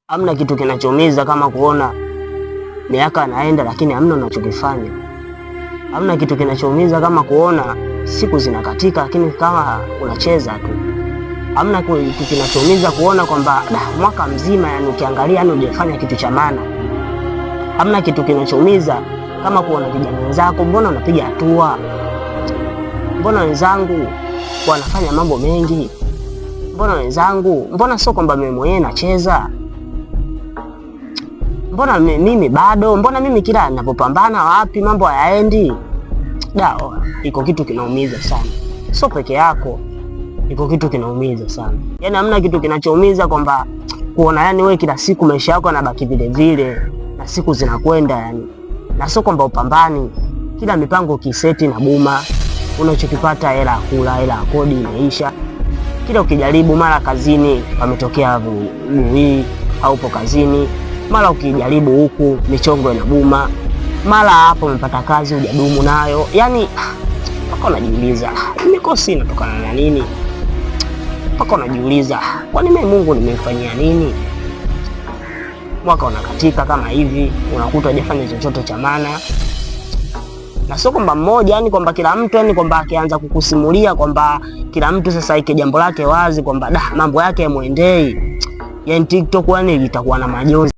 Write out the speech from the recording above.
Hamna kitu kinachoumiza kama kuona miaka anaenda lakini hamna unachokifanya. Hamna kitu kinachoumiza kama kuona siku zinakatika lakini kama unacheza tu. Hamna kitu kinachoumiza kuona kwamba mwaka mzima yani ukiangalia yani hujafanya kitu cha maana. Hamna kitu kinachoumiza kama kuona vijana wenzako, mbona unapiga hatua, mbona wenzangu wanafanya mambo mengi, mbona wenzangu, mbona sio kwamba mimi mwenyewe nacheza, mbona mimi bado, mbona mimi kila ninapopambana wapi mambo hayaendi. Da, iko kitu kinaumiza sana, sio peke yako, iko kitu kinaumiza sana. Yani hamna kitu kinachoumiza kwamba kuona yani wewe kila siku maisha yako yanabaki vile vile na siku zinakwenda yani, na sio kwamba upambani, kila mipango kiseti na buma, unachokipata hela ya kula, hela ya kodi imeisha. Kila ukijaribu, mara kazini pametokea hii, haupo kazini, mara ukijaribu huku michongo inabuma, mara hapo umepata kazi hujadumu nayo, yani mpaka unajiuliza mikosi inatokana na nini? Mpaka unajiuliza kwani mimi Mungu nimemfanyia nini? Mwaka unakatika kama hivi, unakuta hujafanya chochote cha maana. Na sio kwamba mmoja, yani kwamba kila mtu, yani kwamba akianza kukusimulia kwamba kila mtu sasa ike jambo lake wazi kwamba da mambo yake yamwendei, yani TikTok yani itakuwa na majonzi.